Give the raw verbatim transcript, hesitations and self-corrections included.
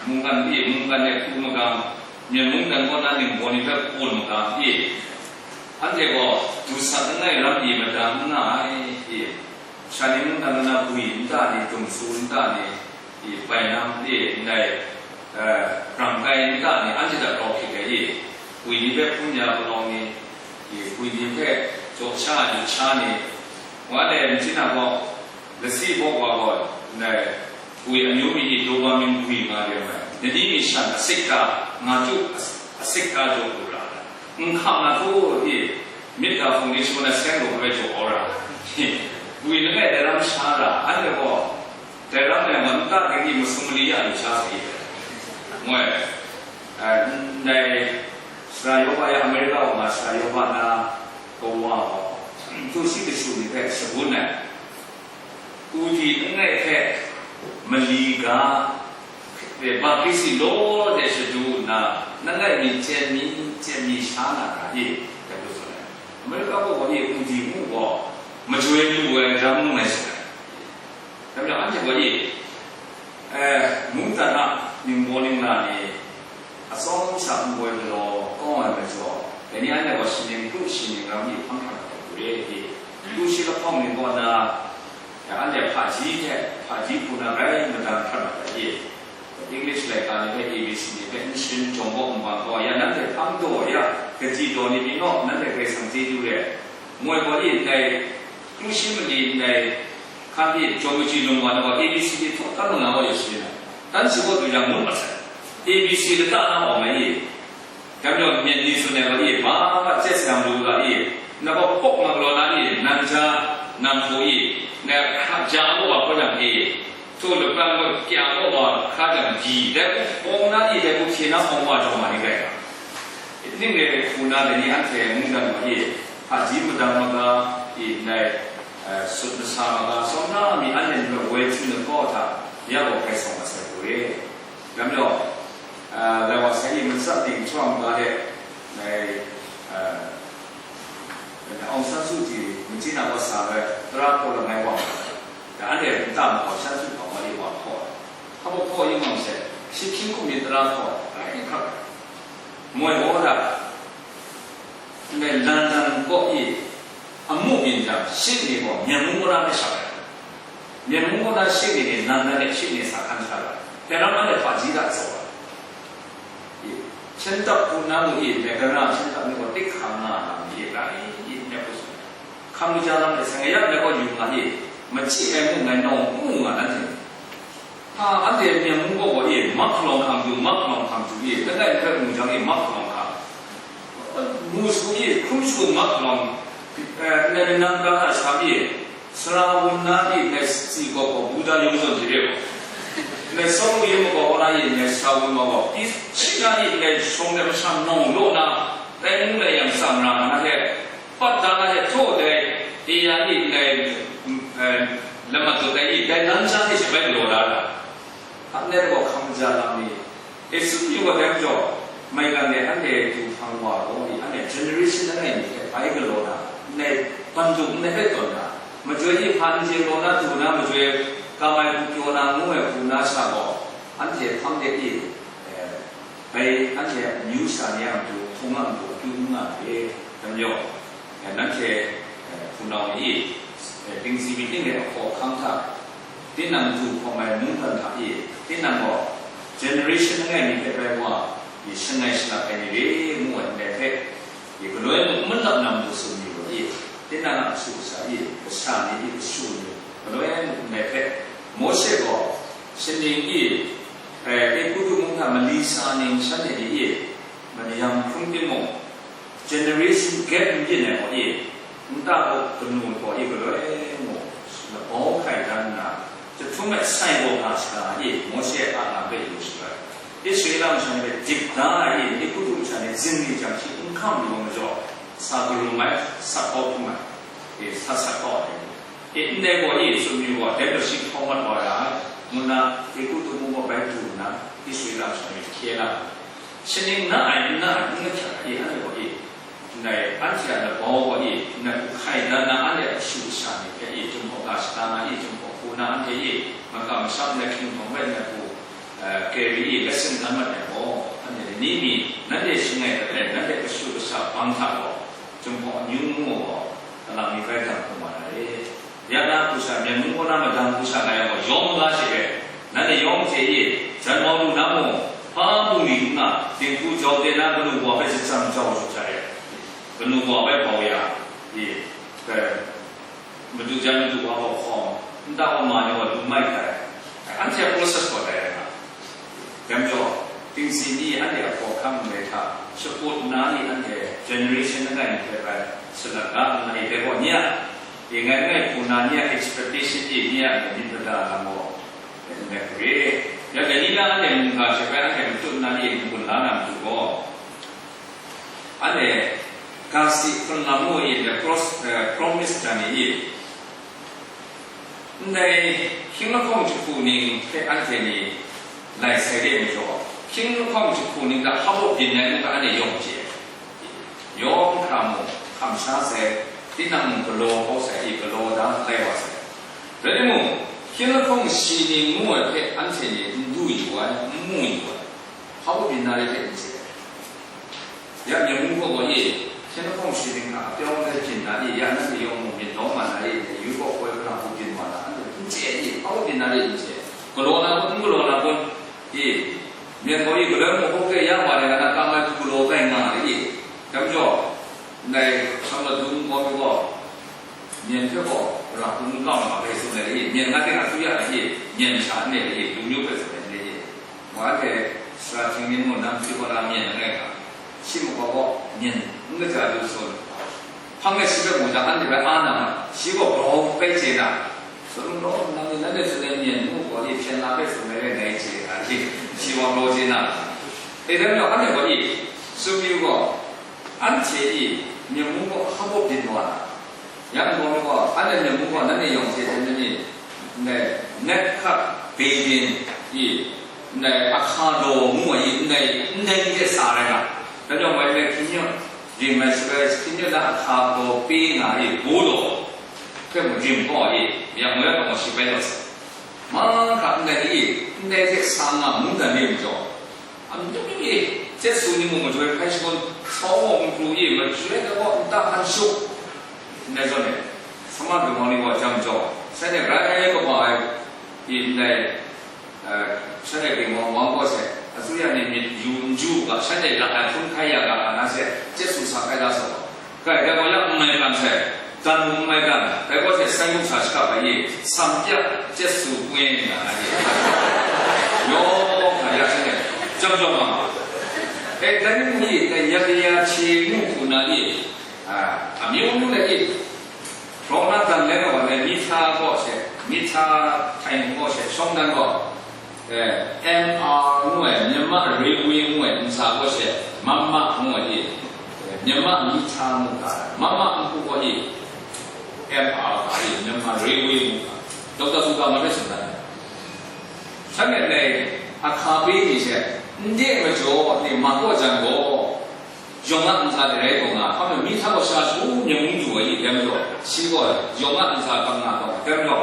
Mungkan e, mungkan e hku magam, Myen mungdan kaw na ningbaw ni hpe kawn magam e, anhte gaw du sat langai ram e madang n nga ai e, sha ni mungdan kaw na bwi nta ni, dumsu nta ni, e, bainam e, ndai, eh, rangkai nta ni, anhte hta grau hkrit ai e, bwi ni hpe hpun ya palawng ni, e, bwi ni hpe jaw sha ai lut sha ni, wa le, machyin a gaw, lasi bawk wa gaw, ndai, bwi amyu mi ni dopamine bwi nga de mai. Nani mi shan asik ta, nga tu as-, asik ta jaw lu ra. N hkam na tu, i, myit ga hpung ni shagun na seng lu hpe jaw ra. Bwi langai dai ram sha ra, anhte gaw, dai ram ai man ta ding i masum mali ya lu sha sai. Moi, eh, ndai, Sara Yoba ya America wa nga Sara Yoba na kawa gaw, tu shi kashu ni hpe shabun ai. Udi langai hpe mali ga, baptisi law de shadu nna, langai mi chyen mi, chyen mi sha na ga e, dai hku tsun ai. America kaw gaw e udi mu gaw, majoi lu ai, lam mu ai sha. Dai majaw, anhte gaw e, eh, mungdan a ningbaw ningla ni, atsawm sha nboi galaw kau ai majaw, dai ni anhte gaw shaning kru shaning ram e hpang hkrat ai hku re, e, kru shi lahkawng ni kaw na, ya, anhte hpaji hte, hpaji hku na rai madan hkrat mat ai e, English laika ni hpe, A B C ni hpe n sharin jawng gaw n bang gaw, ya, nanhte hpang daw ya, kaji daw ni pyi naw, nanhte Karai Kasang chyeju re, moi gaw e ndai, kru shi mali ndai, hkan e, jawng kaji lung wa na gaw, A B C ni htaw tan lung na gaw, ya sharin ai. Tan shi gaw du jang, ngut mat sai. A B C lata na awng ai e. Dai majaw, myen ni tsun ai gaw e, ma ma chye sayang lu ga e, na gaw hpawk mak law na e, nan ja, nan hpaw e, na hkra ja gaw wa hkaw jang e, htaw lapran gaw kya gaw wa hkra jang di, dai hku hpawng na e, dai hku hpye na hpawng wa jaw ma ni rai nga. Ning rai hku na dai ni anhte mungdan gaw e, hpaji madang maga e, ndai, eh, sut masa maga, sawm na mi anhte ni gaw woi hpyi na kaw hta, ya gaw hkai sawng mat sai hku re. Dai majaw, ah, lai wa sai i matsat ting chyawm ga de, ngai, ah, Aung San Suu Kyi machyin a wa sa ai, tara hkaw langai wa, da anhte nta makau shan su hkawm wa di wa hkaw ai. Hpa hpaw hkaw yin ngang she, shi hkying hkum ni tara hkaw ai, ai hkrak ai. Moi gaw da, Ndai London kaw e amu byin jang, shi ni gaw Myen mung kaw na hpe shap ai. Myen mung kaw na shi ni, London e shi ni sa hkan sha ai. Dai ram anhte hpaji hta tsaw ai. E, shan tap hku na mu e, Megara shan tap ni gaw tik hkang nga na mu e, ra e, e, ndai hku tsun ai. Hkam kaja lam e, seng ya ndai gaw yu nga e, machyi ai mu ngai nawng n mu nga nanhte ni. Hpa, anhte Myen mung kaw gaw e, mak hkalawng hkam du, mak hkalawng hkam du e, langai langai mu jang e, mak hkalawng hkam. Mu su e, hkrum su mak hkalawng, eh, ndai nang ga na sham e, sara wun na e, ndai si gawp gaw, Buddha yawng zawn hte re gaw, ndai Sawlu yawng magaw wa na e, ndai sara wun ma gaw, pyi shi na e, ndai shawng de masha nawng law na, dai ngu lai yang tsam ra nga na hte, Pat da na hte htaw dai, e ya ni ndai, eh, lamat dawt ai ni, dai nan sha hte shabai galaw da ra. Hpa ngai gaw hkam kaja lam ni, e tsun yu wa dai majaw, maigan de anhte du hpang wa gaw ni, anhte generation langai mi hte bai galaw na, ndai ban du ndai hpe tawn na, majoi ni hpa n chye law na du na, majoi kam ai hku pyaw na ngu ai hku na sha gaw, anhte hpang de e, eh, Bai, anhte a amyu sha ni a matu, hpung a matu akyu n nga ai, dai majaw, eh, nanhte, eh, hpunau ni, eh, dingsi mi ting de ahkaw ahkang hta, tinang du hkawm ai mungdan hta e, tinang gaw generation langai mi hpe rai wa, i shangai shalak ai ni re ngu ai ndai hpe, i galoi muk malap na matu tsun yu ai, tinang a kashu kasha e, kasha ni e, kashu ni, galoi muk ndai hpe, Mawshe gaw, shaning e, eh, Egutu mung hta mali sa ning shanhte ni e, mayam hkrum timung, generation gap n byin ai gaw e, nta gaw kanu gaw e galoi mung, labau hkai dan nna, jahtum ai sai gaw ga shaga e, Mawshe a nga hpe yu shaga ai. Israela masha ni hpe dip da ai e, Egutu masha ni zingri jang shi n hkam lu ai majaw, sa karum ai, sat kau hkrum ai, e, sat sat kau ai. E, ndai gaw e, tsun yu gaw, dai gaw shi hkau mat wa ra ai, ngu nna, Egutu mung gaw bai du nna, Israela masha ni hkye la ai. Shaning na ai, n na ai, n lahkyak ai, e, anhte gaw e, ndai, anhte a labau gaw e, ndai hku hkai dan na, anhte a kashu kasha ni hpe e, Jinghpaw ga shada na e, Jinghpaw hku na anhte e, makam masham ndai hkying hpang rai nna hku, Keri e lesson dan mat yang gaw, anhte ni mi, nanhte shangai hta e, nanhte kashu kasha bang hta gaw, Jinghpaw amyu ngu gaw, alang mi bai dang hkrum wa na re. Ya na hku sha, Myen mung kaw na madang hku sha nga yang gaw, yawng nga she re. Nanhte yawng chye ye, jan mau lu na mung, hpa bungli hku nga, dinghku jau de na kanu wa hpe shatsam jau sha re. Kanu wa hpe bau ya, e, madu jan madu wa gaw hkawm, nta wa ma ni wa dum mai hkrai, anhte a process gaw dai rai nga. Dai majaw, tingsi ni anhte a hkawhkam ndai hta, shaput nna ni anhte generation langai mi hpe bai, salat ga nna i dai gaw ni a, e ngai ngai hku na ni a expectation e ni a myit mada lam gaw, ndai hku re. Ya dai ni na anhte mungga hte bai anhte matut nna ni n gun la na matu gaw, anhte ga si hkrun lam ngu i ndai pros-, eh, promise jan ni i, ndai hkying lahkawng jahku ning hpe anhte ni lai sai re majaw, hkying lahkawng jahku ning hta hpa byin ai ngu hta anhte yawng chye. Yawng hkra mung, hkam sha sai, tinang mung galaw kau sai, i galaw da lai wa sai. Rai timung, hkying lahkawng shi ning ngu ai hpe anhte ni n du yu ai, n mu yu ai, hpa byin na re hte n chye ai. Ya myen mung gaw gaw e, hkying lahkawng shi ning hta a pyawng ai byin na e, ya nanhte yawng mung myit nawng mat na e, yu gaw koi hkra hku byin wa na, anhte n chye ai e, hpa byin na re n chye ai. Galaw na kun, n galaw na kun, e, myen gaw e, galoi mung hkawk de ya wa ai, na kam ai hku galaw tai nga ai e. Dai majaw, ndai Sham Ladum gaw mi gaw, myen hpe gaw, ra hkun kau na hpe tsun ai e, myen nga ting a su ya ai e, myen masha n le ai e, lu myu hpe tsun ai n le e. Wa hte, sara htingmyit mung na masi kaw na myen langai hkra, shi makau gaw myen n kaja lu tsun. Hpang e shi hpe mu jang, anhte bai a na ma, shi gaw grau bai chye na, tsun law, nang ni nanhte tsun ai myen mu gaw, e hpyen la hpe tsun ai rai ngai chye na, e, shi wa grau chye na. E, dai majaw, anhte gaw e, tsun yu gaw, anhte e, myen mu gaw hpa byin wa na, yang gaw mi gaw, anhte myen mu gaw, nanhte yawng hte hte ni, ndai, Nebuhkadnezzar i, ndai, ahka daw ngu ai, ndai, ndai ni hte sa rai nga. Dai majaw, wai ndai hkying rim ai shaloi, hkying na ahka daw pe nga ai, baw daw, hpe mung rim kau ai, yang woi gaw shi bai taw sa. Mahkra ndai ni, ndai hte sa nga mungdan re majaw, amyu e, chyesu ni mung majoi hpai shangun, sau gaw nkru e, majoi ai gaw nta hkan shuk. Ndai zawn e, sama dingwang ni gaw jang jaw, shanhte grai kaba ai, i ndai, eh, shanhte dingwang wang gaw she, asuya ni myit yu n ju u ga, shanhte lak ai hkun hkai ya ga, a na she, chyesu sa hkai da saw. Kai, dai gaw ya n mai kan sai, dan mung n mai kan, dai gaw she sai mung sa shakap ai e, sam pyak chyesu kwen nga ai e. Yawng hkra ya shanhte, jang jaw nga ma. E, dai ni mung e, dai ya kaya hte ngu hku na e, a, amyu myu na e, rawng na dan le gaw, dai mihta gaw she, mihta htai mung gaw she, shawng dan gaw, eh, M R ngu ai, Myanmar Railway ngu ai, ntsa gaw she, Myanmar ngu ai, eh, Myanmar mihta ngu ga, Myanmar npu gaw e, M R ga e, Myanmar Railway ngu ga, Doctor Suga ma hpe tsun dan ai. Shanhte dai ahka pe ni she, n de majaw ni ma kaw jan gaw, yawng a ntsa de rai taw nga, hpa mung mihta gaw sha shagu myen mung du ai ni, dai majaw, shi gaw yawng a ntsa kang nga taw, dai majaw,